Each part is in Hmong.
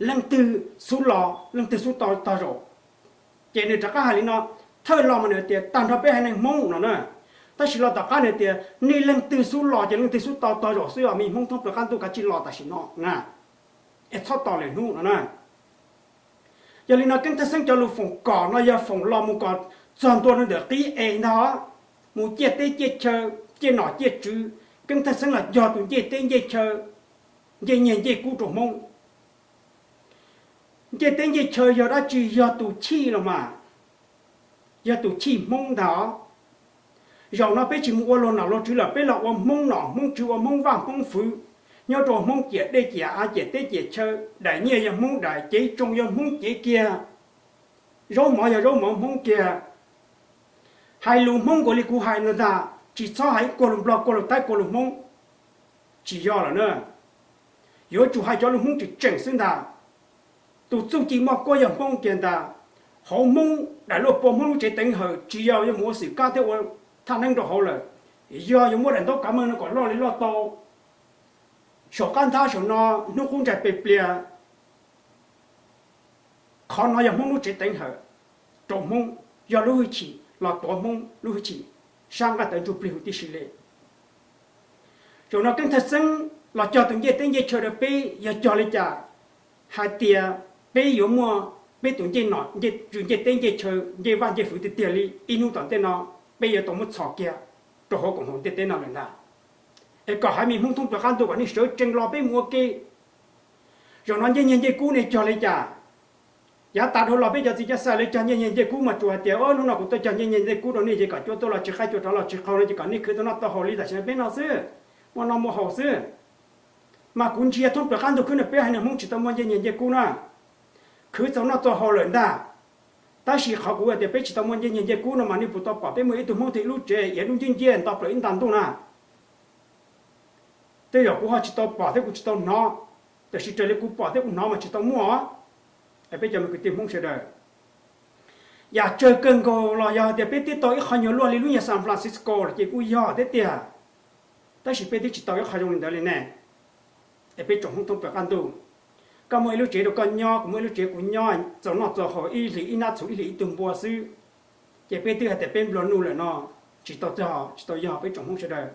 leej twg xub los leej twg xub tau tog zaum. Ces nws rov qab hais li no, thawj los mas nws tias tag nrho peb haiv neeg Hmoob no na, tab sis los tom qab nws tias nej leej twg xub los ces leej twg xub tau tog zaum xwb os, me Hmoob thoob plaws qab ntuj kav tsij los tam sim no na, es txhob tos lwm hnub no na. Yog li no Keeb Thaj Xeeb cov lus foom kom no yog foom los mus kom txog ntua rau ntawm qib es ntag, mus ciaj teb ciaj chaw, ciaj nom ciaj tswv, Keeb Thaj Xeeb los cog tus ncej teb ncej chaw, ncej nyiaj ncej kub rau Hmoob. Ncej teb ncej chaw yog dab tsi? Yog tus chij los mas, yog tus chij Hmoob ntag. Zaum no peb tsis mus ua luag nom luag tswv lawm, peb los ua Hmoob nom Hmoob tswv, ua Hmoob vaj Hmoob fwv, nyob rau Hmoob ciam dej ciam av, ciam teb ciam chaw, daim nyiaj yog Hmoob daim, cev tsoo yog Hmoob cev kiag, zaub mov yog zaub mov Hmoob kiag. Hais lus Hmoob nkaus li kuv hais no ntag, tsis txhob hais ib kuag lus Nplog kuag lus Taib kuag lus Hmoob, tsis yog lawm na. Yuav tsum hais cov lus Hmoob tseem tseem xwb ntag. Tus txuj ci moj kuab yog Hmoob kiag ntag. Hauv Hmoob daim luaj pua Hmoob lub tsev teev hawm tsis yog yuav mus ua xwm kab thiab ua thaj neeb rau hauv lawm, yog yuav muab daim ntaub kav meej no kom loj li loj tau, saum qab nthab saum no, hnub qub ntsais pes pliag. Qhov no yog Hmoob lub tsev teev hawm rau Hmoob, yog lub hwj chim los tuav Hmoob lub hwj chim sab nqaij tawv ntsuj plig huv tib si li. Zaum no Keeb Thaj Xeeb los cog tus ncej teb ncej chaw rau peb yog cog li cas? Hais tias peb yuav muaj peb tus ncej nom ncej tswv, ncej teb ncej chaw, ncej vaj ncej fwv tiag tiag li, ib hnub tom ntej no peb yuav tau muab txhos kiag rau hauv koom haum ntiaj teb no lawm ntag. Es kom haiv me Hmoob thoob plaws qab ntuj kom nej sawv tsees los peb mus ua ke. Zaum no ncej nyiaj ncej kub nej cog li cas? Yav tas dhau los peb cov txiv cov xais lawv cog ncej nyiaj ncej kub mas tsuas hais tias, hnub no kuv tuaj cog ncej nyiaj ncej kub rau nej ces kom cua tuaj los tsis qaij, cua rov los tsis qaug no ces kom nej khwv tau noj tau haus li tam sim no peb no xwb, muaj noj muaj haus xwb. Mas kuv ntsia thoob plaws qab ntuj khwb no peb haiv neeg Hmoob tsis tau muaj ncej nyiaj ncej kub na, khwv txaus noj txaus haus lawm ntag. Tab sis qhov kuv tias peb tsis tau muaj ncej nyiaj ncej kub no mas nej puas tau pom peb muaj ib tug Hmoob thiab ib lub tsev iav dub nciab nciab nto plaws ib nta ntuj na? Tej zaum kuv ho tsis tau pom thiab kuv tsis tau hnov, tab sis raws li kuv pom thiab kuv hnov mas tsis tau muaj. Peb cov me kwv tij Hmoob sawv daws, yam tsawg kawg nkaus los yog tias peb twb tau ib qho nyuag luaj li lub nyuag San Francisco los ces kuj yog thiab tiag, tab sis peb twb tsis tau ib qho zoo li ntawd li ne. Es peb tsoom Hmoob thoob plaws qab ntuj, koj muaj ib lub tsev rau koj nyob, kuv muaj ib lub tsev kuv nyob, txaus noj txaus haus ib hlis ib hnab txhuv ib hlis ib tug npua xwb, ces peb twb hais tias peb nplua nuj lawm no, tsis tau txog, tsis tau yog peb tsoom Hmoob sawv daws.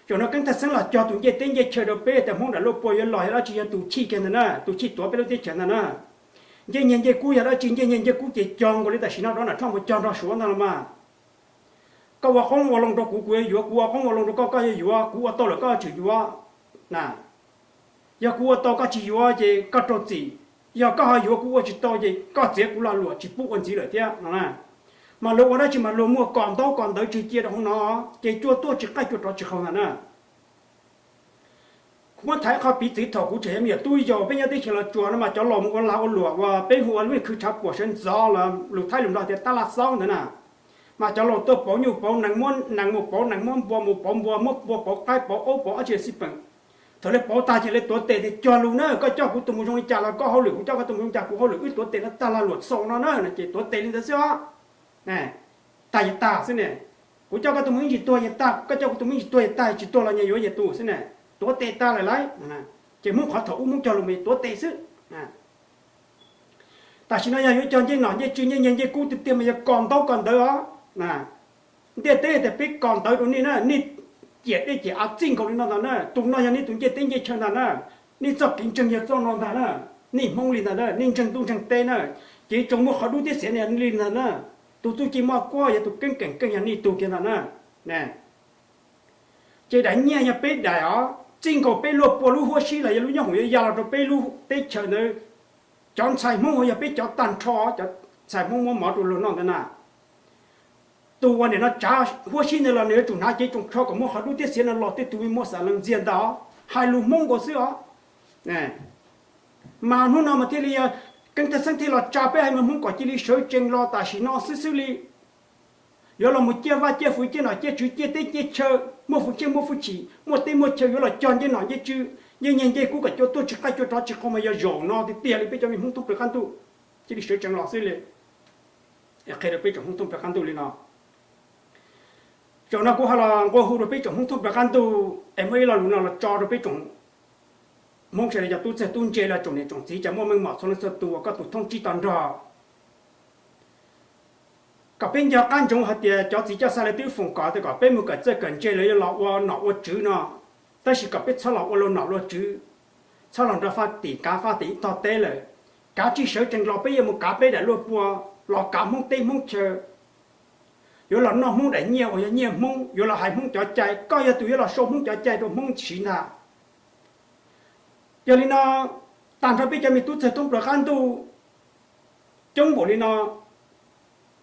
Zaum no Keeb Thaj Xeeb los cog tus ncej teb ncej chaw rau peb tias Hmoob daim luaj pua yuav los yog dab tsi? Yog tus chij kiag ntag na, tus chij tuav peb lub teb chaws ntag na. Ncej nyiaj ncej kub yog dab tsi? Ncej nyiaj ncej kub ces cog nkaus li tam sim no Donald Trump mus cog nrog Suav ntag los mas. Koj ua qoob ua loo rau kuv, kuv yuav yuav, kuv ua qoob ua loo rau koj, koj yuav yuav, kuv ua tau lawm koj tseem yuav na. Yog kuv ua tau koj tsis yuav ces koj raug txim, yog koj ho yuav kuv ua tsis tau ces koj txiav kuv lag luam tsis pub ua ntxiv lawm thiab no na. Mas luag ua dab tsi mas luag muaj kom ntaub kom ntawv tseg cia rau hauv no, ces cua tuaj tsis qaij cua rov tsis qaug ntag na. Kuv muab tham ib qho piv txwv, thaum kuv tseem yog me nyuam tub yau peb nyob teb chaws Los Tsuas no mas cov laus mus ua lag ua luam uas peb hu ua lub khwv tshav puam sawv ntxov los lus Thaib lus Nplog tias tab laj xaub ntawd na. Mas cov laus tuaj pauv nyuj pauv nees, muab nees mus pauv nees, muab npua mus pauv npua, muab npua pauv qaib pauv aub pauv dab tsi xij peem. Thaum lawv pauv tag ces lawv tuav tes tias cog lus na, koj coj kuv tus mus zoo li cas los koj hauj lwm, kuv coj koj tus mus zoo li cas kuv hauj lwm, wb tuav tes no tag lag luam xaus no na, ces tuav tes li ntawd xwb os. Tag ces tag xwb ne. Kuv coj koj tus mus ib ntsis tuag ces tag, koj coj kuv tus mus ib ntsis tuag ces tag, tsis tuag los nyias yuav nyias tus xwb ne. Tuav tes tag lawm lauj. Ces Hmoob qhov thaum ub Hmoob cog lus mas tuav tes xwb. Tam sim no yog yuav cog ncej nom ncej tswv ncej nyiaj ncej kub tiag tiag mas yog kom ntaub kom ntawv os. Ntiaj teb tias peb kom ntawv rau nej na, nej ciam dej ciam av txij nkaus li no ntag na, tus no yog nej tus ncej teb ncej chaw ntag na, nej txoj kev ntseeg yog txoj no ntag na, nej Hmoob li ntag na, nej ntseeg ntuj ntseeg teb na, ces tsoom muaj qhov dub thiab xiav li ntag na, tus txuj ci moj kuab yog tus keeb keem keej yog nej tug kiag ntag na. Ces daim nyiaj yog peb daim os, txij nkaus peb luaj pua lub huab sib los yog lub nyob hoom yuav ya los rau peb lub teb chaws ntawd. Cov ntxhais Hmoob uas yog peb cov tag nrho, cov ntxhais Hmoob muab mov rau luag noj ntawd na, tus uas nim no tsav huab sib ntawd los nws yuav tsum hnav cev tsoos tsho kom muaj qhov dub thiab xiav no los tej tus me muab xav lees ntxiag ntag os, hais lus Hmoob nkaus xwb os. Mas hnub no mas thiaj li yog Keeb Thaj Xeeb thiaj los tsa peb haiv neeg Hmoob kom cia li sawv tsees los tam sim no xwb xwb li. Yuav los mus ciaj vaj ciaj fwv, ciaj nom ciaj tswv, ciaj teb ciaj chaw, muaj hwj chim muaj hwj chim, muaj teb muaj chaw yuav los cog ncej nom ncej tswv, ncej nyiaj ncej kub kom cua tuaj tsis qaij cua rov tsis qaug mas yog zaum no tiag tiag li peb cov me Hmoob thoob plaws qab ntuj cia li sawv tsees los xwb li. Qhia rau peb tsoom Hmoob thoob plaws qab ntuj li no. Zaum no kuv ho los nqua hu rau peb tsoom Hmoob thoob plaws qab ntuj es muab ib lo lus no los tso rau peb tsoom Hmoob sawv daws cov tub txawg tub ntse los tsoom niam tsoom txiv cov muaj meej mom txhua leej txhua tus uas koj tus thoob tsib to nrog, kom peb nco qab ntsoov hais tias cov txiv coj xa lawv twb foom kom tias kom peb mus kawm txawj kawm ntse lawv yuav los ua nom ua tswv no, tab sis kom peb txhob los ua luag nom luag tswv, txhob los nrog faj tim kav faj tim ib tog teb lawm. Kav tsij sawv tsees los peb yuav mus kav peb daim luaj pua, los kav Hmoob teb Hmoob chaw, yuav los noj Hmoob daim nyiaj uas yog nyiaj Hmoob, yuav los hais Hmoob cov cai, koj yog tus yuav los sau Hmoob cov cai rau Hmoob siv ntag. Yog li no, tag nrho peb cov me tub txawg thoob plaws qab ntuj coob npaum li no,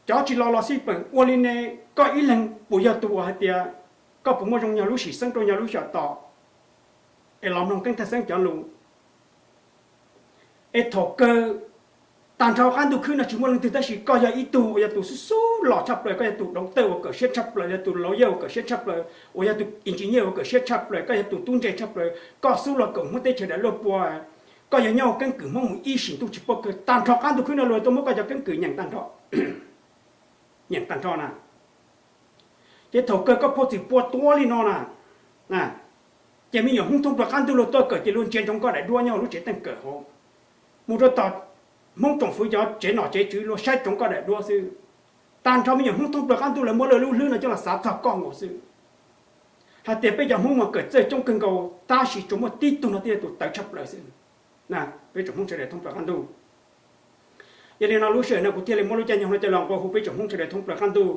cov tsis los los xij peem ua li ne, koj ib leeg puas yog tus uas hais tias koj puas muaj zoo nyog lub sim xeeb rau nyog lub xyom tos, es los mloog Keeb Thaj Xeeb cov lus. Es thaum kawg tag nrho qab ntuj khwb no tsis muaj leej twg tab sis koj yog ib tug uas yog tus xub xub los tshaj plaws, koj yog tus doov tawj uas kawm siab tshaj plaws, yog tus lawyer uas kawm siab tshaj plaws, uas yog tus engineer uas kawm siab tshaj plaws, koj yog tus tub ntse tshaj plaws, koj xub los kawm Hmoob teb chaws daim luaj pua, koj yog nyob ua keeb kwm Hmoob mus ib sim ntuj tsis paub kawg, tag nrho qab ntuj khwb no luag tuaj muab koj cov keeb kwm nyeem tag nrho, nyeem tag nrho na. Ces thaum kawg koj phauj txwm pua tuab li no na, ces me nyuam Hmoob thoob plaws qab ntuj luag tuaj kawm ces luag ntsia ntsoov koj daim duab nyob lub tsev teej kawm hauv, mus rau tom Hmoob tsoom fwv cov tsev nom tsev tswv luag saib ntsoov koj daim duab xwb. Tag nrho me nyuam Hmoob thoob plaws qab ntuj lawv muab lawv lub hlwb no coj los xav txog koj nkaus xwb, hais tias peb cov Hmoob mas kawm txawj coob kawg nkaus tab sis tsuas muaj tib tug no thiaj yog tus tawv tshaj plaws xwb. Peb tsoom Hmoob sawv daws thoob plaws qab ntuj. Yog li no lub sij hawm no kuv thiaj li muab lub caij nyoog no coj los nqua hu peb tsoom Hmoob sawv daws thoob plaws qab ntuj.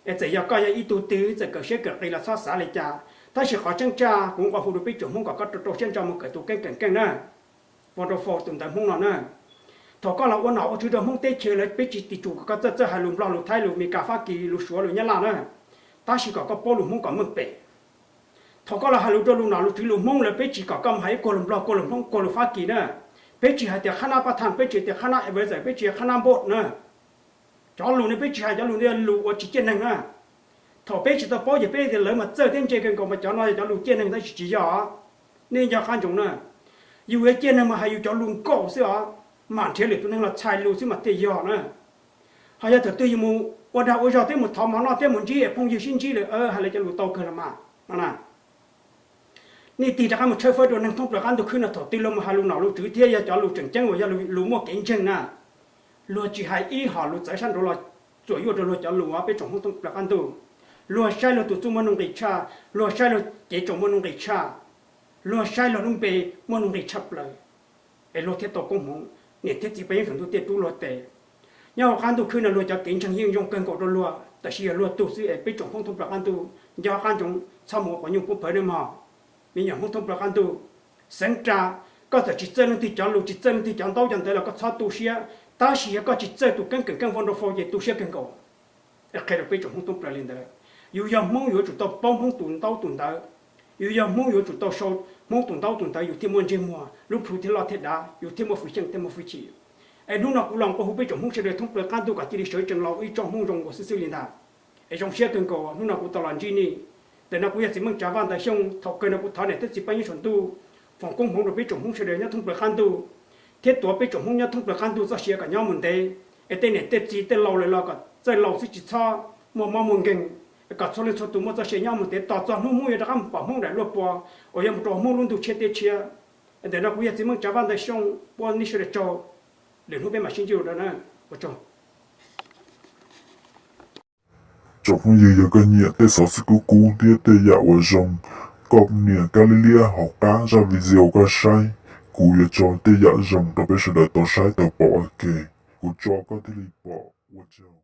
Es txawm yog koj yog ib tug twg txawm kawm siab kawm qis los txhob xav li cas, tab sis qhov tseeb tsaj kuv nqua hu rau peb tsoom Hmoob kom koj rau rau siab ntso mus kawm tus keeb kawm keej na. Vo rau fau tus ntawv Hmoob no na. Thaum koj los ua nom ua tswv rau Hmoob teb chaws lawv peb tsis tis tsum kom koj txawj txawj hais lus Nplog lus Thaib lus Meskas Fab Kis lus Suav lus Nyab Laj na, tab sis kom koj paub lus Hmoob kom meej pem. Thaum koj los hais lus rau lus nom lus tswv lus Hmoob lawv peb tsis kom koj mus hais ib kuag lus Nplog kuag lus Hmoob kuag lus Fab Kis na. Peb tsis hais tias qhab nab pab thaj, peb tsis tias qhab nab advisor, peb tsis qhab nab board na. Cov lus ne peb tsis hais cov lus ntawd yog lus uas tsis ciaj neeg na. Thaum peb tsis tau paub ces peb tias lawv mas txawj thiab ntse kawg nkaus mas cov no yog cov lus ciaj neeg tab sis tsis yog. Nej nco qab ntsoov na, yus yuav ciaj neeg mas hais yus cov lus nkaus xwb os, mam nrhiav lwm tus neeg los txhais lus xwb mas thiaj yog na. Ho yog thaum twg yus mus ua dag ua zog thiab mus thov mov noj thiab mus ntsib phooj ywg sib ntsib lawm hais lawv cov lus tau kawg los mas no na. Nej tig rov qab mus tshawb fawb rau neeg thoob plaws qab ntuj khwb no, thaum twg luag mus hais lus nom lus tswv thiab yog cov lus tseem ceeb uas yog lus muaj kev ntseeg na, luag tsis hais ib hom lus txawv sab nraud los txuam yuaj rau luag cov lus peb tsoom Hmoob thoob plaws qab ntuj. Luag saib luag tus txuj muaj nuj nqis tshaj, luag saib luag cev tsoom muaj nuj nqis tshaj, luag saib luag lub npe muaj nuj nqis tshaj plaws, es luag thiaj tau koob hmoov, niam thiab txiv paj yeeb saum ntuj thiaj rub luag tes. Nyob hauv qab ntuj khwb no luag cov kev ntseeg yeej zoo kawg nkaus rau luag, tab sis yog luag tug xwb es peb tsoom Hmoob thoob plaws qab ntuj nco qab ntsoov txhob mus ua quav nyuj pub phawv nawb mog. Me nyuam Hmoob thoob plaws qab ntuj, xeev ra, koj txawm tsis txawj leej twg cov lus tsis txawj leej twg cov ntaub cov ntawv los koj txhob tu siab, tab sis yog koj tsis txawj tus keeb kwm keej vo nrau fau ces tu siab kawg nkaus. Qhia rau peb tsoom Hmoob thoob plaws li ntawd, yus yog Hmoob yuav tsum tau paub Hmoob tus ntaub tus ntawv, yus yog Hmoob yuav tsum tau sau Hmoob tus ntaub tus ntawv yus thiaj muaj ntsej muag, lub plhu thiaj loj thiaj dav, yus thiaj muaj hwj xyeej thiaj muaj hwj chim. Es hnub no kuv los nqua hu peb tsoom Hmoob sawv daws thoob plaws qab ntuj kom cia li sawv tsees los ua ib tsoom Hmoob zoo nkaus xwb xwb li ntag. Es zoo siab kawg nkaus hnub no kuv tau los ntsib nej. Ntawm no kuv yog txiv Meej Tsav Vaj Ntawv Xyooj, thaum kawg no kuv thov niam thiab txiv paj yeeb saum ntuj foom koob hmoov rau peb tsoom Hmoob sawv daws nyob thoob plaws qab ntuj, thiab tuav peb tsoom Hmoob nyob thoob plaws qab ntuj txoj sia kom nyob mus ntev. Es tej niam tej txiv tej laus lawm los kom txawj laus xwb tsis txhob muaj mob muaj nkeeg, kom txhua leej txhua tus muaj txoj sia nyob mus ntev tos txog hnub Hmoob yuav rov qab mus pom Hmoob daim luaj pua uas yuav mus rau Hmoob lub ntuj tshiab teb tshiab. Ntawm no kuv yog txiv Meej Tsav Vaj Ntawv Xyooj, ua nej sawv daws tsaug, lwm hnub peb mam sib ntsib dua na, ua tsaug. Tsoom phooj ywg, yog koj nyiam tej xov xwm kub kub thiab tej yam uas zoo, koj nias kab liab liab hauv qab zaj video koj saib, kuv yuav tso tej yam zoo rau peb sawv daws tau saib tau pom ua ke, kuv tso koj thiaj li pom, ua tsaug.